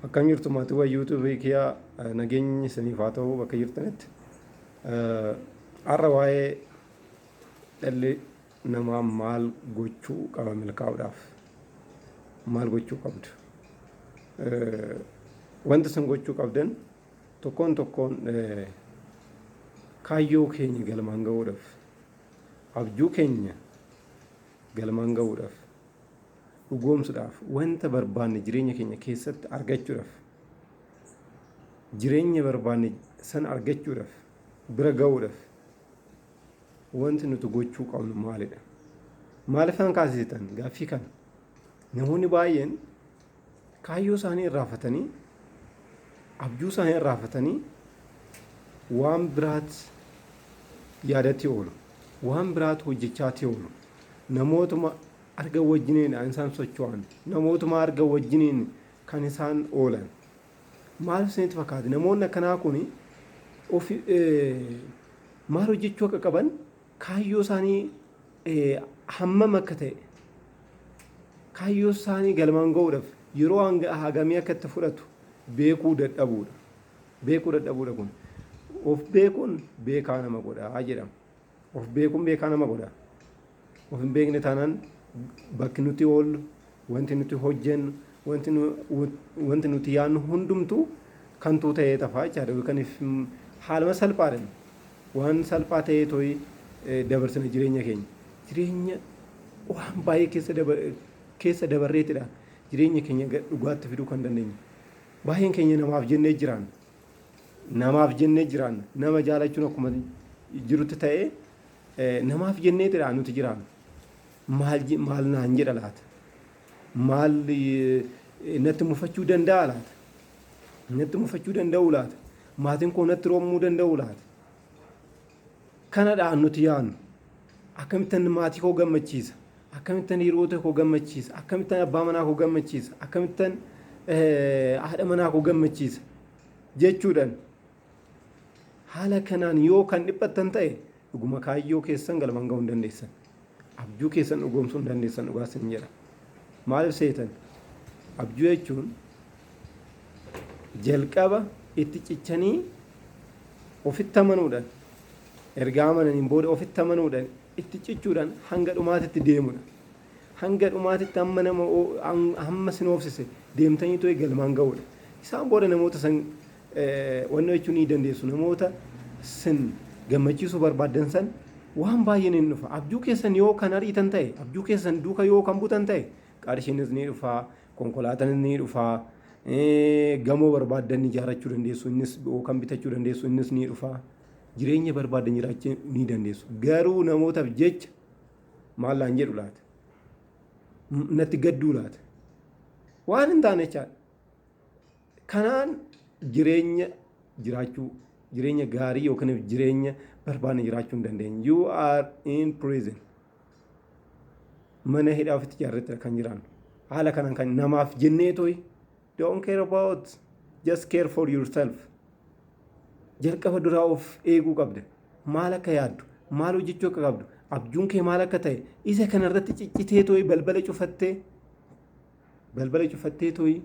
Akkam jirtu maatiiwwan yuutuubii kiyyaa, nageenyi isiniif haa ta'u bakka jirtanitti. Har'a waa'ee dhalli namaa maal gochuu qaba milkaa'uudhaaf, maal gochuu qabdu? Wanti isin gochuu qabdan tokkoon tokkoon kaayyoo keenya galmaan ga'uudhaaf, abjuu keenya galmaan ga'uudhaaf, dhugoomsuudhaaf, wanta barbaanne jireenya keenya keessatti argachuudhaaf, jireenya barbaanne sana argachuudhaaf, bira ga'uudhaaf wanti nuti gochuu qabnu maalidha? Maaliif kan kaasitan gaaffii kana? Namoonni baay'een kaayyoo isaanii irraafatanii, abjuu isaanii irraafatanii waan biraatti yaadatti oolu. Waan biraatti hojjechaatti oolu. Namootuma argan wajjiniin kan isaan socho'an. Namootuma argan wajjiniin kan isaan oolan. Maaliif isinitti fakkaate? Namoonni akkanaa kun ofi maal hojjechuu akka qaban, kaayyoo isaanii hammam akka ta'e, kaayyoo isaanii galmaan ga'uudhaaf yeroo hagamii akka itti fudhatu beekuu dadhabuudha. Beekuu dadhabuudha kun. Of beekuun beekaa nama godha jedhama. Of beekuun beekaa nama godha. Of hin beekne taanaan bakki nuti oollu, wanti nuti hojjennu, wanti nuti yaadnu hundumtuu kantuu ta'ee tafaa jechaadha. Yookaan haaluma salphaadhaan waan salphaa ta'ee to'ii dabarsina jireenya keenya. Jireenya waan baay'ee keessa dabarreetidha jireenya keenya dhugaatti fiduu kan dandeenyu. Baay'een keenya namaaf jennee jiraanna. Namaaf jennee jiraanna. Nama jaalachuun akkuma jirutti ta'ee namaaf jenneetidha nuti jiraannu. Maal maal naan jedha laata? Maal natti mufachuu danda'a laata? Natti mufachuu danda'u laata? Maatiin koo natti roomuu danda'u laata? Kanadha nuti yaadnu. Akkamittan maatii koo gammachiisa? Akkamittan hiriyoota koo gammachiisa? Akkamittan abbaa manaa koo gammachiisa? Akkamittan haadha manaa koo gammachiisa? Jechuudhaan haala kanaan yoo kan dhiphattan ta'e, dhuguma kaayyoo keessan galmaan ga'uu hin dandeessan. Abjuu keessan dhugoomsuu hin dandeessan, dhugaa isin jedha. Maaliif seetan? Abjuu jechuun jalqaba itti cichanii ofitti amanuudhaan, erga amananiin booda ofitti amanuudhaan, itti cichuudhaan hanga dhumaatitti deemudha. Hanga dhumaatitti hamma nama hamma sin oofsise deemtanii to'e galmaan ga'uudha. Isaan booda namoota san wanna jechuu ni dandeessu. Namoota sin gammachiisuu barbaaddan san waan baay'een hin dhufa. Abjuu keessan yoo kan ariitan ta'e, abjuu keessan duuka yoo kan butan ta'e, qarshiinis ni dhufa, konkolaataanis ni dhufa, gamoo barbaaddan ijaarrachuu dandeessu, innis yookaan bitachuu dandeessu, innis ni dhufa. Jireenya barbaaddan jiraachuu ni dandeessu. Garuu namootaaf jecha maal naan jedhu laata? Natti gadduu laata? Waan hin taane jechaadha. Kanaan jireenya jiraachuu, jireenya gaarii yookiin jireenya barbaanne jiraachuu hin dandeenye. You are in prison. Mana hidhaa ofitti ijaarretti kan jiraannu. Haala kanaan kan namaaf jennee to'i. Don't care about, just care for yourself. Jalqaba duraa of eeguu qabda. Maal akka yaaddu, maal hojjechuu akka qabdu, abjuun kee maal akka ta'e, isa kanarratti ciccitee to'i balbala cufattee to'i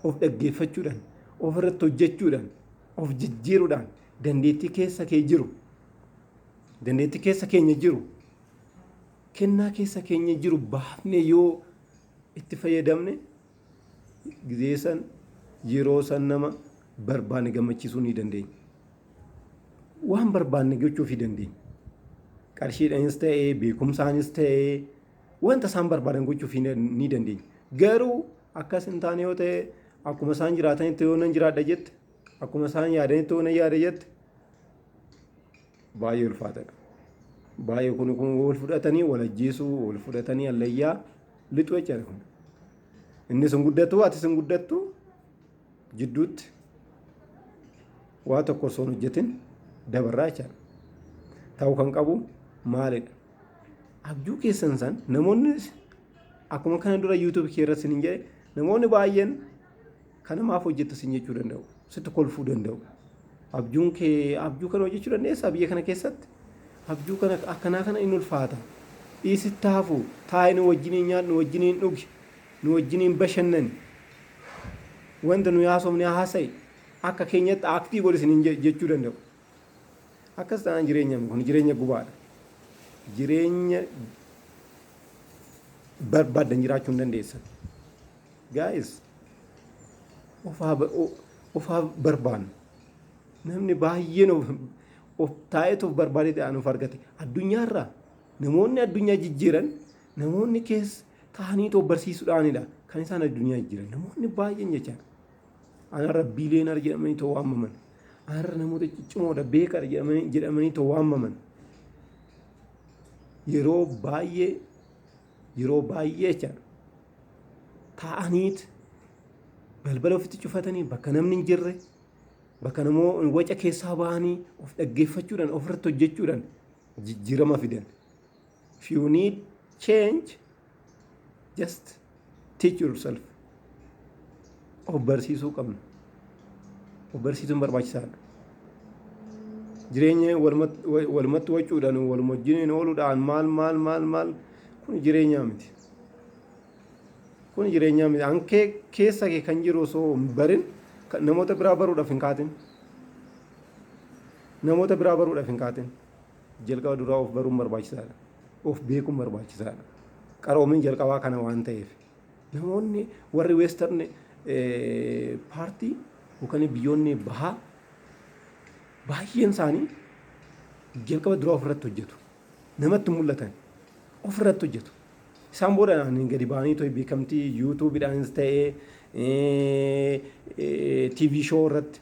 of dhaggeeffachuudhaan, of irratti hojjechuudhaan, of jijjiiruudhaan, dandeettii keessa kee jiru, dandeettii keessa keenya jiru, kennaa keessa keenya jiru baafnee yoo itti fayyadamne, gizee san, yeroo san nama barbaanne gammachiisuu ni dandeenya. Waan barbaanne gochuufii dandeenya. Qarshiidhaanis ta'ee, beekumsaanis ta'ee, wanta isaan barbaadan gochuufii ni dandeenya. Garuu akkas hin taane yoo ta'e, akkuma isaan jiraatanitti yoo nan jiraadha jette, akkuma isaan yaadanitti yoo nan yaada jette, baay'ee ulfaatadha. Baay'ee kun wal fudhatanii wal ajjeesuu, wal fudhatanii hallayyaa lixu jechaadha kun. Inni sun guddatu, ati sun guddattu, jidduutti waa tokko osoo hin hojjetin dabarraa jechaadha. Ta'uu kan qabu maalidha? Abjuu keessan san namoonni, akkuma kana dura YouTube kee irratti sin jedhe, namoonni baay'een kana maaf hojjetta sin jechuu danda'u. Sitti kolfuu danda'u. Abjuun kee, abjuu kana hojjechuu dandeessaa biyya kana keessatti? Abjuu kana akkanaa kana inni ulfaata. Dhiisitti hafu, taa'i, nu wajjiniin nyaadhu, nu wajjiniin dhugi, nu wajjiniin bashannani. Wanta nuyi haasofne haasa'i, akka keenyatti act godhi isiniin jechuu danda'u. Akkas taanaan jireenya kun jireenya gubaadha. Jireenya barbaaddan jiraachuu hin dandeessan. Guys, ofaa barbaannu. Namni baay'een of taa'eetu of barbaadee ta'an of argate. Addunyaarraa namoonni addunyaa jijjiiran namoonni keessa ta'anii of barsiisuudhaanidha kan isaan addunyaa jijjiiran. Namoonni baay'een jechaadha. Anarra billionaire jedhamanii too waamaman. Anarra namoota ciccimoodha, beekadha jedhamanii too waamaman. Yeroo baay'ee, yeroo baay'ee jechaadha. Taa'aniit balbala ofitti cufatanii, bakka namni hin jirre, bakka namoo waca keessaa bahanii of dhaggeeffachuudhaan, ofirratti hojjechuudhaan jijjiirama fidan. If you need change, just teach yourself. Of barsiisuu qabna. Of barsiisuun barbaachisaadha. Jireenya walumatti wacuudhaan, waluma wajjiniin ooluudhaan, maal maal maal maal, kun jireenyaa miti. Kun jireenyaa miti. Ankee keessa kee kan jiru osoo hin barin namoota biraa baruudhaaf hin kaatin. Namoota biraa baruudhaaf hin kaatin. Jalqaba duraa of baruun barbaachisaadha. Of beekuun barbaachisaadha. Qaroomin jalqabaa kana waan ta'eef. Namoonni warri western part yookaan biyyoonni bahaa baay'een isaanii jalqaba duraa ofirratti hojjetu. Namatti mul'atan ofirratti hojjetu. Isaan booda gadi ba'anii too'i beekamtii YouTubeiidhaanis ta'ee, TV show irratti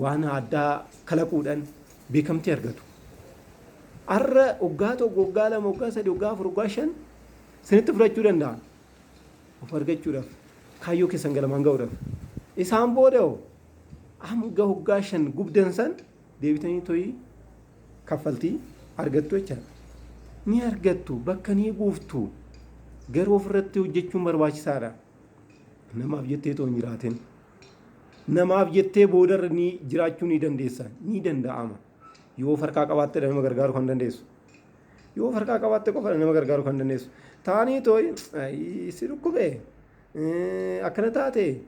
waan addaa kalaquudhaan beekamtii argatu. Har'a waggaa 1, waggaa 2, waggaa 3, waggaa 4, waggaa 5 sinitti fudhachuu danda'a. Of argachuudhaaf, kaayyoo keessan galmaan ga'uudhaaf. Isaan booda hoo hanga waggaa 5 gubdan san deebitanii to'ii kaffaltii argattu jechaadha. Ni argattu, bakka ni buuftu. Garuu ofirratti hojjechuun barbaachisaadha. Namaaf jettee too hin jiraatin. Namaaf jettee boodarra ni jiraachuu ni dandeessa. Ni danda'ama. Yoo of harkaa qabaatte nama gargaaruu kan dandeessu. Yoo of harkaa qabaatte qofa nama gargaaruu kan dandeessu. Taanii too'i si dhukkubee akkana taate,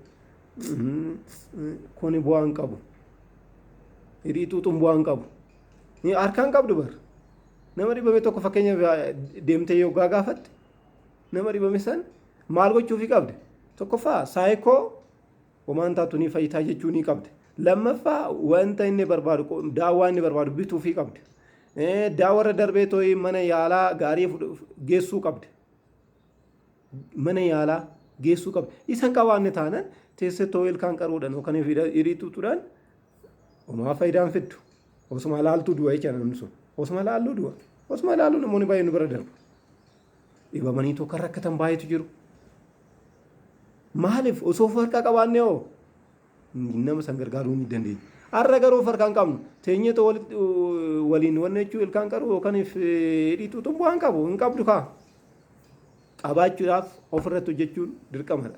kuni bu'aa hin qabu. Hidhii xuuxuun bu'aa hin qabu. Harkaan qabdu bar. Nama dhibame tokko fakkeenyaaf deemtee yoggaa gaafatte, nama dhibame san maal gochuufii qabde? Tokkoffaa, saayikoo homaan taatu, ni fayyitaa jechuu ni qabde. Lammaffaa, wanta inni barbaadu, daawwaa inni barbaadu bituufii qabde. Daawwarra darbee too'ii mana yaalaa gaarii geessuu qabde. Mana yaalaa geessuu qabde. Isan qabaanne taanaan teessee too'ii ilkaan qaruudhaan yookaan hidhii xuuxuudhaan homaa faayidaan fiddu. Osuma laaltuu du'a jecha namni sun. Osuma laalluu du'a. Osuma laalluu namoonni baay'een nu bira darbu. Dhibamanii tokko kan rakkatan baay'eetu jiru. Maaliif? Osoo of harkaa qabaannee hoo nama san gargaaruu ni dandeenya. Har'a garuu of harkaa hin qabnu. Teenyee too waliin wanna jechuu, ilkaan qaruu yookaan hidhii xuuxuun bu'aa hin qabu. Hin qabdu kaa. Qabaachuudhaaf ofirratti hojjechuun dirqamadha.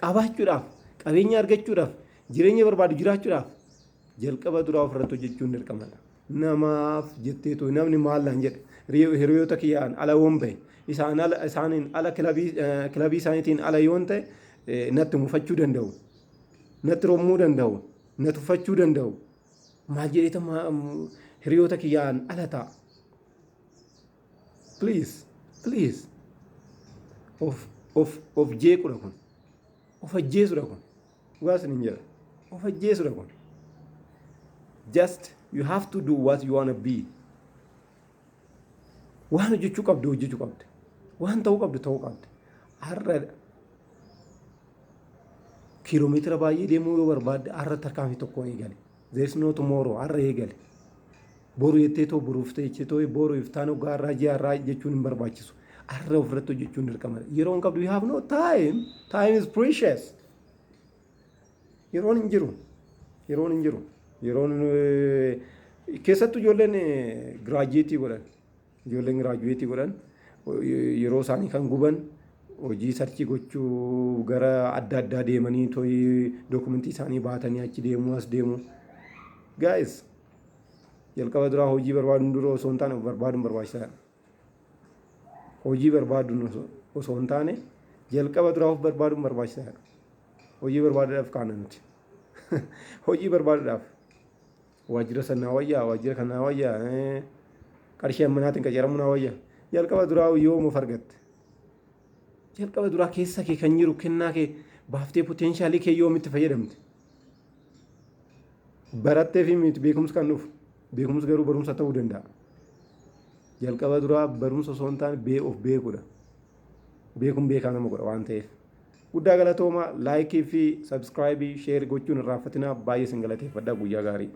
Qabaachuudhaaf, qabeenya argachuudhaaf, jireenya barbaadu jiraachuudhaaf jalqaba duraa ofirratti hojjechuun dirqamadha. Namaaf jetteetu namni maal naan jedhe, hiriyoota kiyyaan ala yoon bahe, isaan ala, isaaniin ala, kilabii isaaniitiin ala yoon ta'e, natti mufachuu danda'u. Natti rommuu danda'u. Na tuffachuu danda'u. Maal jedheeta hiriyoota kiyyaan ala ta'a? Please, please. Of jeequdha kun. Of ajjeesudha kun. Dhugaa isiniin jedha. Of ajjeesudha kun. Just you have to do what you wanna be. Waan hojjechuu qabdu hojjechuu qabda. Waan ta'uu qabdu ta'uu qabda. Har'a kiiloomeetira baay'ee deemuu yoo barbaadde, har'a tarkaanfii tokkoon eegale. There is no tomorrow, har'a eegale. Boru jettee too, boruuf ta'e too, boru iftaan, hoggaa har'aa, ji'a har'aa jechuun hin barbaachisu. Har'a ofirratti hojjechuun dirqama. Yeroo hin qabdu, you have no time. Time is precious. Yeroon hin jiru. Yeroon hin jiru. Yeroon keessattuu ijoolleen graduate godhan. Ijoolleen graduate godhan yeroo isaanii kan guban hojii search gochuu, gara adda addaa deemanii to'ii dookumentii isaanii baatanii achi deemuu, as deemuu. Guys, jalqaba duraa hojii barbaaduun dura osoo hin taane of barbaaduun barbaachisaadha. Hojii barbaaduun osoo hin taane jalqaba duraa of barbaaduun barbaachisaadha. Hojii barbaaduudhaaf kaana nuti. Hojii barbaaduudhaaf waajjira sanaa wayyaa, waajjira kanaa wayyaa, qarshii ammanaatiin qacaramuu naa wayyaa. Jalqaba duraa yoom of argatte? Jalqaba duraa keessa kee kan jiru kennaa kee baaftee potential kee yoomitti fayyadamte? Barattee fi miti beekumsi kan dhufu. Beekumsi garuu barumsa ta'uu danda'a. Jalqaba duraa barumsa osoo hin taane of beekuudha. Beekuun beekaa nama godha waan ta'eef. Guddaa galatooma. Like fi subscribe, share gochuun irraanfatinaa. Baay'ee isin galateeffadha. Guyyaa gaarii.